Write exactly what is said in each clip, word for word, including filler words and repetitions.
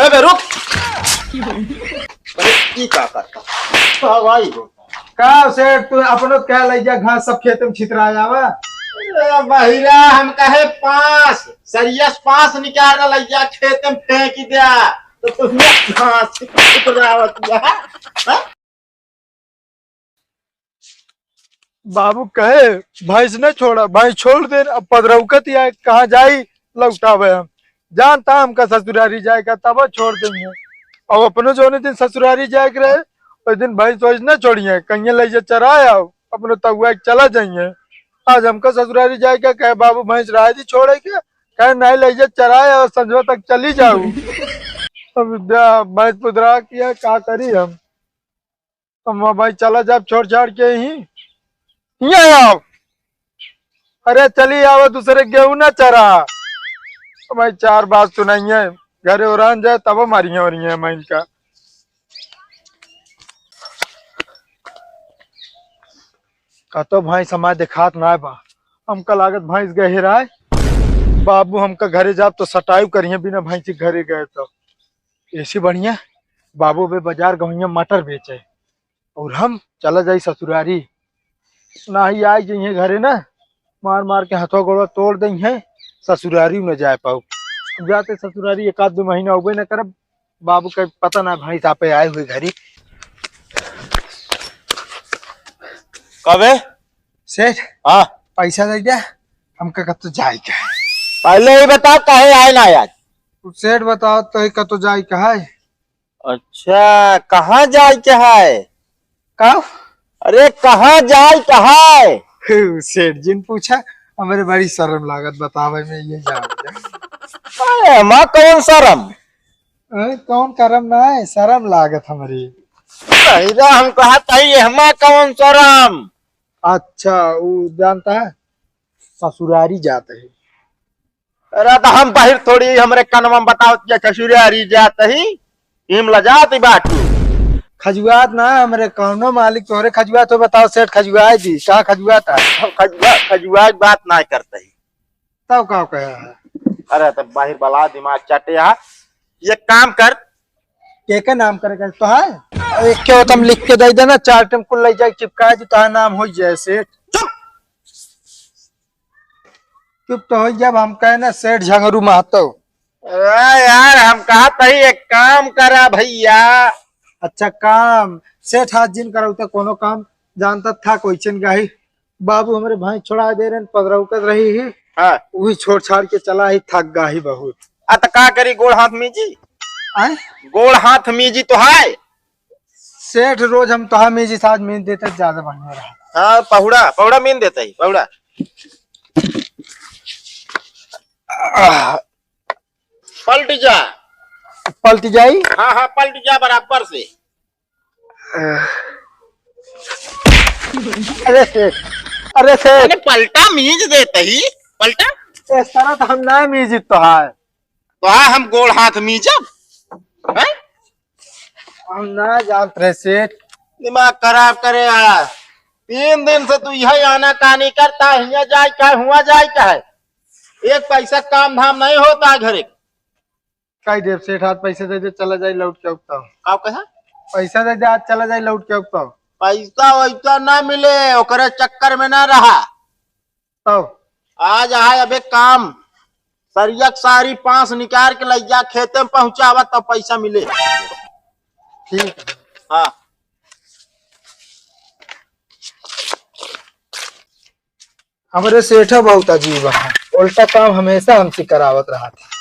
अबे रुक। अरे, ई का करता? का भाई हो? का सेठ, तू अपनो का लइया घास सब खेत में छितरा जावा? अरे बहिरा, हम कहे पास, सरिया से पास निकाल लइया खेत में फेंक द्या, तो तुमने घास छितरावत है, हाँ? बाबू कहे, "भैंस न छोड़ा, भैंस छोड़ दे, अब पदरौकत या कहाँ जाई लौटावे हम। जानता हमका ससुरारी जाए का, तब छोड़ देंगे।" और अपनो जोने दिन ससुरारी जाए के रहे, उस दिन भैंस वैंस न छोड़िए, कहीं ले जा चराए आओ, अपनो तउआ के चला जाइए। आज हमका ससुरारी जाए का कहे, "बाबू भैंस रहे दी छोड़े के?" कहे, "नहीं, ले जा चराए आओ, संझवा तक चली जाऊ।" अब जा, भैंस पुदरा किया, का करी हम? अम्मा भाई, चला जाब छोड़ छाड़ के ही। यहाँ आओ। अरे चली आओ, दूसरे गेहूं ना चरा। भाई, चार बात सुनाइए, घरे ओरान जाए तब मारिए ओरिए मैं इनका। का तो भैंस हमारे देखात ना बा। हमका लागत भैंस गहिराए। बाबू हमका घरे जाब तो सटाई करिए बिना भैंस के घरे गए तो। ऐसी बढ़िया बाबू बे बाजार गहुइया मटर बेचे और हम चला जाई ससुरारी। नाही आई जइहे घरे ना, मार मार के हथवा गोड़वा तोड़ देइहे, ससुरारी न जाए पाऊ। जाते ससुरारी एक आध दो महीना होबे न करब। बाबू के पता ना भैंस आपे आए हुए घरी। कबे? सेठ, हाँ। पैसा दे दे, हमका कतो जाए के है। पहले ही बताओ काहे आए ना आज? सेठ बताओ तो ही कतो जाए के है। अच्छा, कहाँ जाए के है? का? अरे कहाँ जाए के है? हु, सेठ जी ने पूछा, हमरे बड़ी शर्म लागत बतावे में, ये जाओ। अरे हमा कौन शर्म? अरे कौन करम ना है, शर्म लागत हमरी। अरे हम कहा तही हमा कौन शर्म? अच्छा, वो जानता है, ससुरारी जात है। अरे तो हम बाहर थोड़ी, हमरे कनवा में बताओ कि ससुरारी जात ही, इम लजात ही बाटू। खजुआत ना हमरे कौनो मालिक तोहरे खजुआत हो, बताओ सेठ खजुआए दी, का खजुआत है? हम खजुआ, खजुआ की बात ना करते ही। तब का कहे है? अरे तो बाहर बला दिमाग चटे है, ये काम कर। के के नाम करे के तो है? एक के तुम लिख के दे देना, चार टेम कुल ले जाए चिपका दी, तो नाम हो जाए सेठ। चुप। चुप तो हो, जब हम कहे ना सेठ झंगरू महतो। अरे यार, हम कहा तही एक काम करा भैया। अच्छा काम, सेठ हाथ जिन करौते कोनो काम जानता था कोई चन गाही। बाबू हमरे भैंस छोड़ा दे रहे, पदरौकत रही ही। हाँ। वही छोड़ छाड़ के चला ही, थक गा ही बहुत। आ त का करी, गोड़ हाथ मीजी? आय? गोड़ हाथ मीजी तो है। सेठ रोज हम तोहा मीजी साथ मीज देते ज्यादा बढ़िया रहा। हाँ, पहुड़ा, पहुड़ा मीन देते ही, पहुड़ा। आह। पलट जा। पलट जाई? हाँ, हाँ, पलट जा बराबर से। अरे सेठ, अरे सेठ। अरे पलटा मीज देते ही, पलटा। ए सारा तो हम ना मीजी तो है। तो हाँ, हम गोड़ हाथ मीजब, हैं? हम ना जानत रहे सेठ। दिमाग खराब करे आ। तीन दिन से तू यही आनाकानी करता, हियाँ जाए का है, हुआँ जाए का है। एक पैसा काम धाम नहीं होता है घरे। कह देब सेठ, आज पैसा दे दे, चला जाए लौट के उगता। का कहा? पैसा दे दे, आज चला जाए लौट के उगता। पैसा वैसा ना मिले, ओकरे चक्कर में ना रहा। तब? आज आए अबे काम, सरिया के सारी पांस निकाल के लइया खेते में पहुंचावा तब पैसा मिले। ठीक है। हाँ। हमरे सेठ बहुत अजीब है, उल्टा काम हमेशा हमसे करावत रहत है।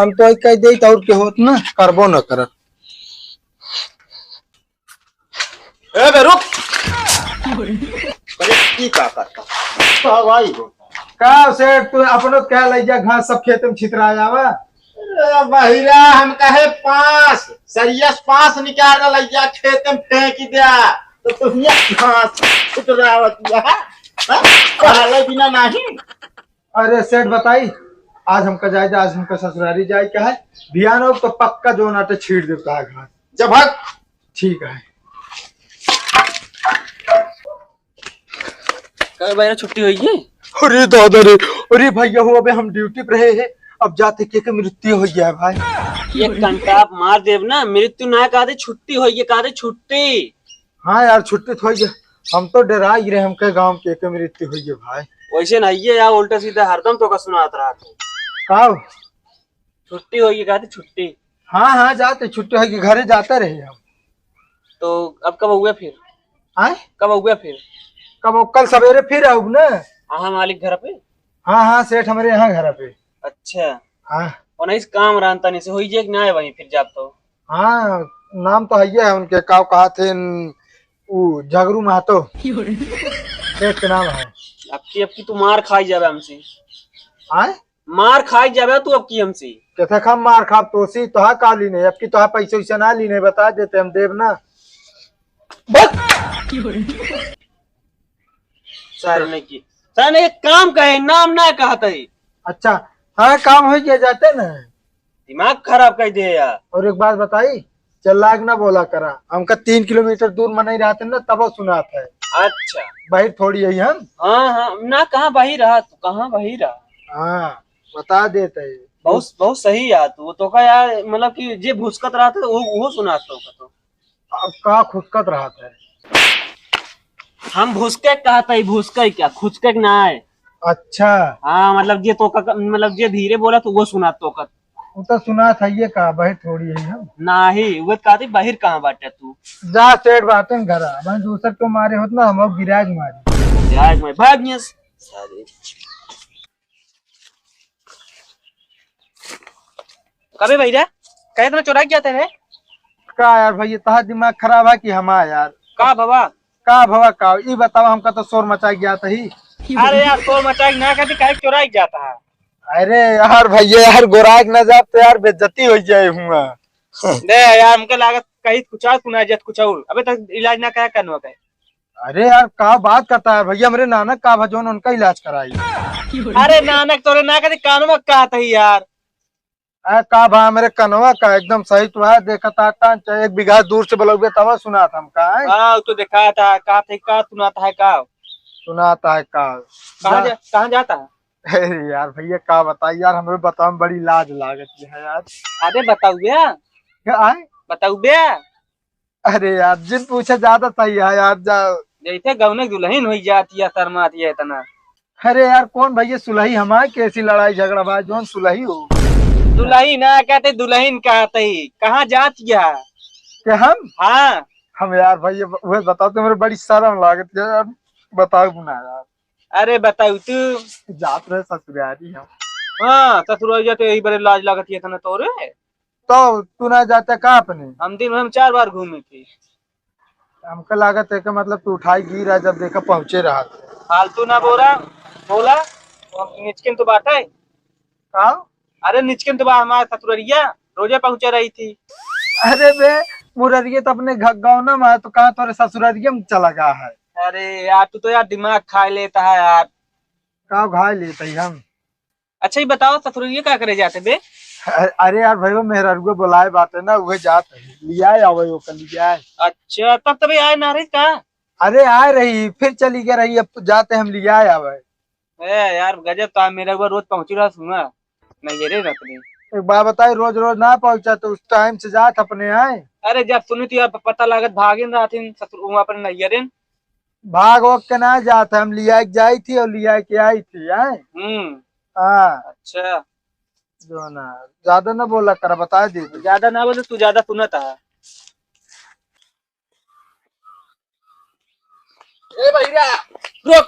हम तो कह देत और के होत ना, करबो न करत। ए बे रुक। अरे की का करता? का भाई हो? का सेठ तू अपनो का लइया घास सब खेत में छितरा जावा? अरे बहिरा हम कहे पास, सरिया से पास निकाल लइया खेत में फेंक द्या, तो तुमने घास छितरावत है? हाँ? पहले बिना नहीं। अरे सेठ बताई, आज हमका जाए, आज हमका ससुरारी जाए का है, बिहान हो तो पक्का जो नाटे छीट देता है घास। जब हक ठीक है। कल भाई छुट्टी होई है? अरे दादा रे, अरे भैया हो, अबे हम ड्यूटी पे रहे हैं, अब जाते के, के मृत्यु हो गया है भाई। एक कंटाप मार देब ना, मृत्यु ना कहा दे, छुट्टी होई, ये कहा दे छुट्टी। हाँ यार, छुट्टी तो होई है। हम तो डरा ही रहे, हमके गांव के, के मृत्यु होई है भाई। वैसे नहीं है यार, उल्टा सीधा हरदम तो का सुनात रहा था। का? छुट्टी होई है, कहा दे छुट्टी। हाँ, हाँ, जाते, छुट्टी होई है, घरे जाते रहे हम। तो अब कब हुआ फिर? आए? कब हुआ फिर? कब हो? कल सवेरे फिर आऊब ना। हाँ, मालिक घर पे? हाँ, हाँ, सेठ हमारे यहाँ घर पे। अच्छा। हाँ। और नहीं, काम रहन तनी से होई जे कि ना आए वहीं फिर जाब तो। हाँ, नाम तो है, है उनके, का कहा थे न, उ झगरू महतो। सेठ के नाम है। अबकी, अबकी तू मार खाई जाबे हमसे। आए? मार खाई जाबे तू अबकी हमसे। कैसे हम मार खाब तोसी? तोहा का लीने? अबकी तोहा पैसे वैसे ना लीने, बता देते हम देब ना। बस। सर ने की, सर ने एक काम कहे, नाम ना कहत है। अच्छा, हाँ, काम हो गया, जाते ना। दिमाग खराब कर दे यार। और एक बात बताई, चल्ला के ना बोला करा, हमका तीन किलोमीटर दूर मनई रहते ना, तब सुनात है। अच्छा। बाहर थोड़ी है हम। हाँ, हाँ, ना, कहाँ बाहर रहा तू, कहाँ बाहर रहा? हाँ, बता देते हैं। बहुत, बहुत सही यार तू, वो तो का यार, मतलब कि जे भुसकत रहता है, वो, वो सुनात तो का तो। अब का खुसकत रहत है? हम भुसके कहत है, भुसके क्या, खुचके के ना है। अच्छा। हाँ, मतलब जे तो का, मतलब जे धीरे बोला तो वो सुनात तो का। वो तो सुनात है, ये का बाहर थोड़ी है हम। नाही, वो कहती बाहर कहाँ बाटे तू? जा सेठ बाटन घरा, मैं दूसर को मारे होत ना, हम गिराज मारी। गिराज मारी, भाग यहाँ से। सारे। कबे भैया, कहे इतना चोराई जाते हैं? का यार भैया, तोहार दिमाग खराब है कि हमार यार? का भवा? का भवा का? ई बताओ, हमका तो शोर मचा गया था ही। अरे यार, शोर मचा के ना कहती, काहे चोराई जाता है? अरे यार भैया यार, गोराई के ना जाब तो यार बेइज्जती हो जाए हुआ। दे यार, हमके लागत कहीं कुछ और सुना जात, कुछ और। अबे तक इलाज ना करा करनवा का। अरे यार, का बात करता है भैया, हमरे नानक का भजोन उनका इलाज कराई। अरे नानक तोरे ना कहती, कानवा का कहत है यार। अरे का भा, हमरे कनवा का एकदम सही तो है, देखा था कान, चाहे एक बीघा दूर से बोलौबे तब सुनात हमका है। हाँ, तो देखा था, का थे, का सुनाता है का? सुनाता है का? कहाँ जा-, जा, कहाँ जाता है? अरे यार भैया, का बताई यार, हमरे बतावे में बड़ी लाज लागत है यार। अरे बताऊ बे। क्या आए? बताऊ बे। अरे यार, जिन पूछे ज्यादा सही है यार, जा। जैसे गौने दुल्हन हुई जाती है, शर्माती है इतना। अरे यार, कौन भैया सुलही हमार, कैसी लड़ाई झगड़ा बा, जौन सुलही हो? दुल्हन ना कहते, दुल्हन कहते ही। कहाँ जात गया? के हम? हाँ। हम यार भैया, वह बताओ, तुम्हारे बड़ी शर्म लागत है यार, बताओ ना यार। अरे बताओ तू। जात रहे ससुरारी हम। हाँ, ससुरारी जाते यही बड़े लाज लागत है इतना तोरे। तो तू ना जाता का अपने? हम दिन भर में चार बार घूमे थे। हमका लागत है कि मतलब तू उठाई गिरा जब देखा पहुँचे रहा। फालतू ना बोला, बोला, वो निचकिन तो बात है। का? अरे निचकिन तो बा हमार ससुररिया, रोजे पहुँचे रही थी। अरे बे, मुररिया तो अपने घ-, गौना में है, तो कहाँ तोरे ससुररिया में चला गया है? अरे यार, तू तो यार दिमाग खा लेता है यार। का खा लेता है हम? अच्छा, ये बताओ, ससुररिया का करे जाते बे? अ-, अरे यार भैया, मेहरारुआ बोलाए बाटे ना, उहे जात है, लियाए आवे ओकर, लियाए। अच्छा, तब तबे आए ना रही का? अरे आए रही, फिर चली गई रही, अब जाते हम लियाए आवे। ए यार, गजब था, मेहरारुआ रोज पहुँची रहा सुना, नैहरे रहत रही। एक बात बताई, रोज रोज ना पहुँचा तो उस टाइम से जात अपने आए। अरे जब सुनी तो यार, प-, पता लागत भागिन रहथिन ससुर, वो अपने नैहरे। भाग वोग के ना जात है, हम लियाए के जाई थी और लियाए के आई थी, आए। हम्म। हाँ। अच्छा। जो ना, ज्यादा ना बोला करा, बता दे तू। ज्यादा ना बोले, तू ज्यादा सुनत है। ए भैया, रुक,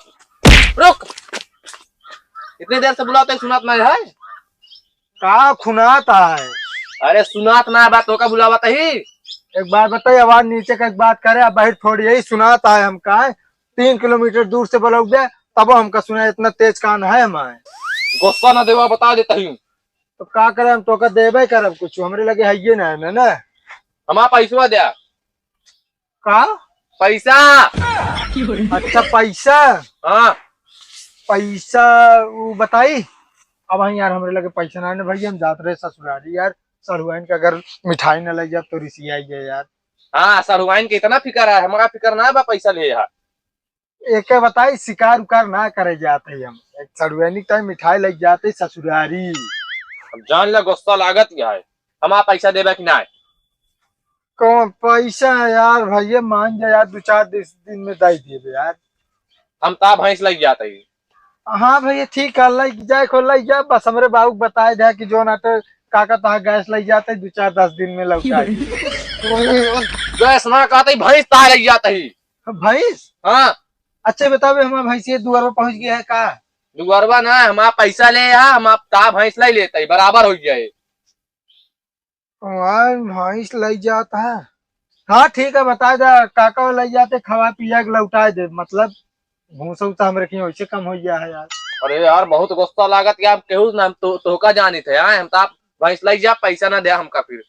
रुक। इतने देर से बुलाते सुनात ना है? का खुनात है? अरे सुनात ना बात, तो का बुलावत ही? एक बात बताई, आवाज नीचे का एक बात करे, अब बाहर थोड़ी यही सुनात है हमका। तीन किलोमीटर दूर से बोलौबे, तब हमका सुना, इतना तेज कान है हमारे। गुस्सा ना देवा, बता देता ही। तो का करे, हम तोका देबे करब कुछ, हमरे लगे हइये ना है ना। हमार पैसवा द्या। का? पैसा। अच्छा, पैसा। हाँ। पैसा, उ बताई। अब हम यार, हमरे लगे पैसा ना है ना भैया, हम जात रहे ससुरारी यार, सड़ुआइन के अगर मिठाई ना लग जाए तो रिसियाई है यार। हाँ, सड़ुआइन के इतना फिकर है, हमारा फिकर ना बा पैसा ले यार। एके बताई, शिकार उकार ना करे जात है हम। एक सड़ुआइन के टाइम मिठाई लग जाते ससुरारी। अब जान ले, गुस्सा लागत क्या है? हमार पैसा देबे कि नाहीं? कौन पैसा है यार, भैया मान जा यार, दो चार दिस-, दिन में दे देबे यार। हम ता भैंस लइ जात ही। हाँ भैया ठीक है, लइ जाए खो लइ जा, बस हमरे बाबू के बताए दे कि जो ना तो काका तहा गैस लइ जाते, दो चार दस दिन में लौटा दी। गैस ना कहते, भैंस ता लइ जात ही। भैंस? हाँ। अच्छा बताओ, हमार भैंस ये दुआरवा पहुँच गया है का? दुआरवा ना, हमार पैसा ले आ, हम आप ता भैंस लइ लेते ही, बराबर होइ जाए। हमार भैंस लइ जात है। हाँ ठीक है, बताए दे, काका लइ जाते, खवा पिया के लौटाए दे, मतलब भूसा उसा हम रखी, वैसे कम होइ गया है यार। अरे यार, बहुत गुस्सा लागत यार, केहू ना हम तो, तोहका जानित है, हाँ, हम तो आप भैंस लइ जा, पैसा ना दे हमका फिर।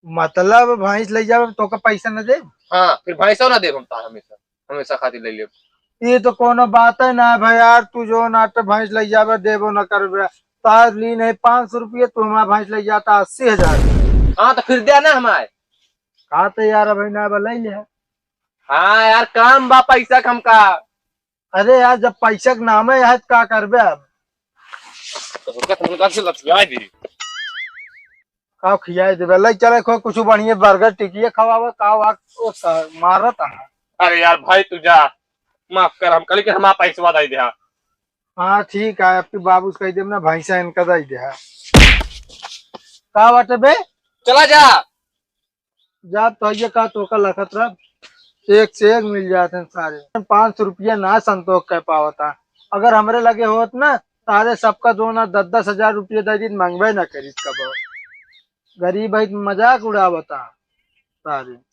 मतलब भैंस लइ जाबे, तोहका पैसा ना दे? हाँ, फिर भैंसो ना देब हम तो हमेशा, हमेशा खातिर लइ लेब। ये तो कोनो बात है ना भाई यार, तू जो ना तो भैंस लइ जाबे, देबो ना करबे। तार ली नहीं पाँच सौ रुपये, तू हमार भैंस लइ जाता अस्सी हजार। हाँ, तो फिर दे ना हमारे। कहा तो यार, अभी ना बा, लइ ले। हाँ यार, काम बा पैसा के हमका। अरे यार, जब पैसा के नाम है, है तो का करबे अब? तो उनका, तो उनका से लतिया दी। का खियाए देबे? लइ चले को कुछ बढ़िया बर्गर टिकिया खवावे, का वा, ओ सा-, मारत है। अरे यार भाई, तू जा, माफ कर, हम कहली कि हमार पैसवा दे दे। हाँ ठीक है, आपके बाबू से कह देब ना, भैंसा इनका दे दे। का बाटे बे? चला जा। जा तो ये का तोका लखत रह, एक से एक मिल जात हैं सारे। पाँच सौ रुपया ना संतोष कर पावता, अगर हमरे लगे होत ना, तारे सबका जो ना दस दस हजार रुपया दे दीत, मंगबे ना करीत कबो। गरीब है, मजाक उड़ावता सारे।